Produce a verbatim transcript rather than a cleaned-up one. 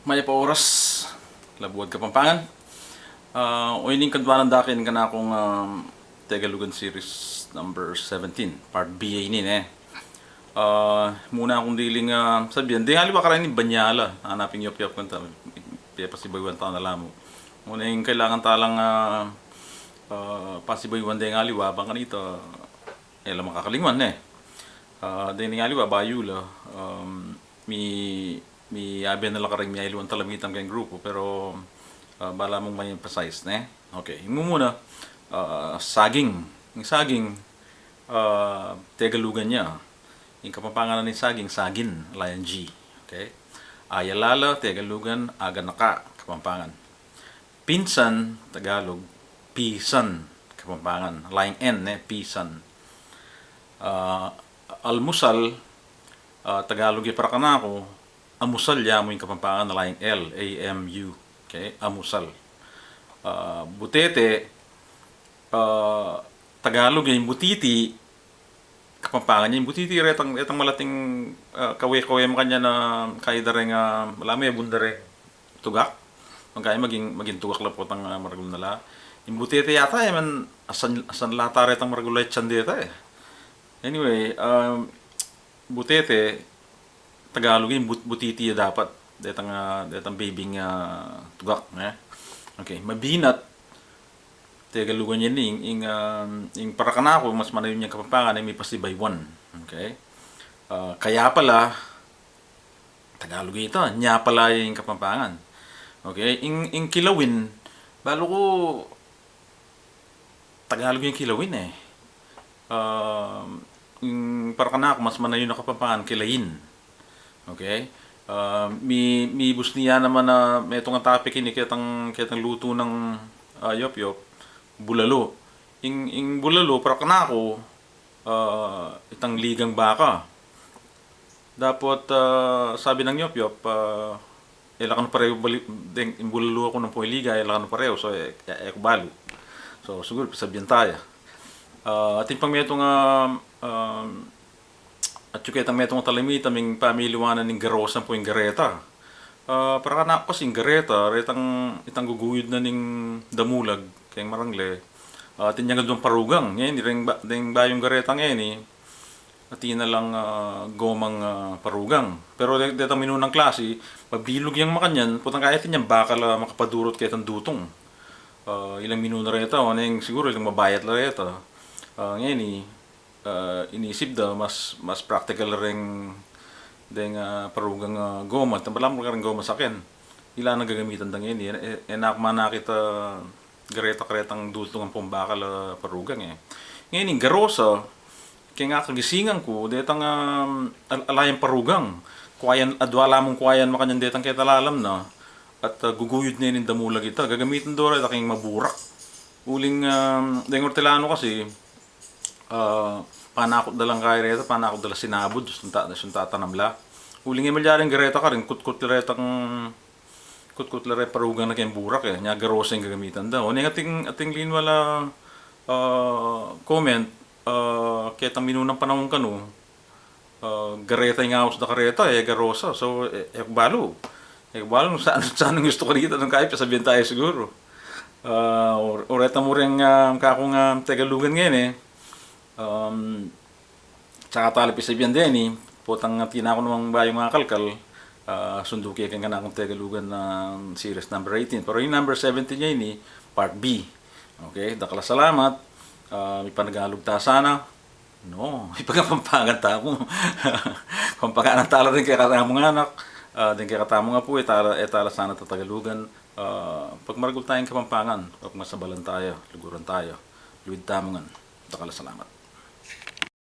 Mayap a oras, Labuad Kapampangan. Ah, o, ini ing kadwanan da king kanakung, um, Tegalugan Series number seventeen, Part B ini, ne. Ah, muna kung diling, ah, sabian, deng aliwa kareng ini banyala, anapin yu, piyap kanta, piyapasibayuan ta na la mu. Muna ing kailangan ta lang, ah, ah, pasibayuan deng aliwa, bang kanita, e la makakalingwan, ne. Ah, deng aliwa, bayu la, um, mi, miyabe na la kareng miyaliwang talamitam keng grupu, pero, ah, bala mung ma-emphasize, ne. Okay, ing mumuna, ah, saging. Ing saging, ah, Tegalugan ya. Ing Kapampangan na ning saging, sagin, ala yang G. Okay? Ayalala, Tegalugan, aganaka, Kapampangan. Pinsan, Tagalog, pisan, Kapampangan. Ala yang N, ne, pisan. Ah, almusal, ah, Tagalog ya para kanaku, amusal ya mu ing Kapampangan, ala yang L, A M U. Okay? Amusal. Ah, butete, ah, Tagalog ya ing butiti, Kapampangan ya ing butiti, retang, retang malating, ah, kawe-kawe makanyan a kayda reng, ah, ala mu, e, bunda reng tugak. Maging, maging tugak la potang, ah, maragul na la. Ing butete yata, e man, asan, asan la ta retang maragul a itian deta, e. Anyway, um, butete, Tagalog ya ing but-, butiti ya dapat. Detang, ah, detang baby-ing, ah, tugak, ne? Okay, mabinat, Tegalugan ya ini, ing, ing, um, ing para kanaku, mas manayun yang Kapampangan, e, mipasibayuan. Okay? Ah, kaya pala, Tagalog ya ita, nya pala ing Kapampangan. Okay? Ing, ing kilawin, balu ku, Tagalog ya ing kilawin, e. Um, ing para kanaku, mas manayun a Kapampangan, kilain. Okay? Um, mi, mibusni ya naman a metung a topic ini ketang, ketang lutu nang, ah, yopyop, bulalo. Ing, ing bulalo, para kanaku, ah, itang ligang baka. Dapot, ah, sabi nang yopyop, ah, e la kanu pareho bali-, deng, ing bulalo ku nung pung iliga, e la kanu pareho, so, e, e, e ku balu. So, siguru, pisabian ta ya. Ah, atin pang metung a, ah, atyu ketang metung a talamitam, ing pamiliwanan ning garosa ampong gareta. Ah, para kanaku kasi ing gareta, retang, itang guguyud na ning damulag keng marangle. Ah, atin yang adwang parugang, ngeni, deng ba-, deng bayung gareta ngeni, atin na lang, ah, gomang, ah, parugang. Pero de-, detang minunang klasi, mabilug yang makanyan, potang kaya atin yang bakal a makapadurut ketang dutung. Ah, ilang minuna reta, o neng siguru ilang mabayat la reta. Ah, ngeni, ah, inisip da, mas, mas practical reng, deng, ah, parugang, ah, goma, tambala mu kareng goma saken. Ila na gagamitan da ngeni, e, e, e na ku manakit a gareta-garetang dutung ampong bakal a parugang, e. Ngeni, garosa, keng kagisingan ku, detang, um, al-, ala yang parugang. Kuayan, adwa la mung kuayan makanyan detang ketalalam na, at, ah, guguyud ne ning damulag ita. Gagamitan da reta keng maburak. Uling, um, deng Ortelano kasi, ah, panakut da lang kaya reta, panakut da la sinabud, sunta, sunta tanam la. Uling e malyaring gareta karin, kutkut la retang, kutkut la reng parugang na keng burak, e. Nya garosa ing gagamitan da. O neng ating, ating linwal a, ah, comment, ah, ketang minunang panaun kanu, ah, gareta ing aus da kareta, e garosa. So, e, e ku balu. E ku balu nung sa-, nung sanung gustu kanita, nung kaya, pisabian ta ya siguru. Ah, o, o reta mu reng, ah, kakung, ah, Tegalugan ngeni, e. Um, saka ta la pisabian deni, potang atin na ku namang bayung akalkal, ah, sundu ke keng kanakung Tegalugan, ah, series number eighteen. Pero ing number seventeen ya ini, part B. Okay, dakal a salamat. Ah, mipanagalug ta sana. No, ipagkapampangan ta mu. Kapampanganan ta la deng kekatamung anak, ah, deng kekatamung apu, e ta la, e ta la sana tatagalugan. Ah, pagmaragul taya king Kapampangan, pagmasabalan taya, luguran taya, luid tamu ngan. Dakal a salamat.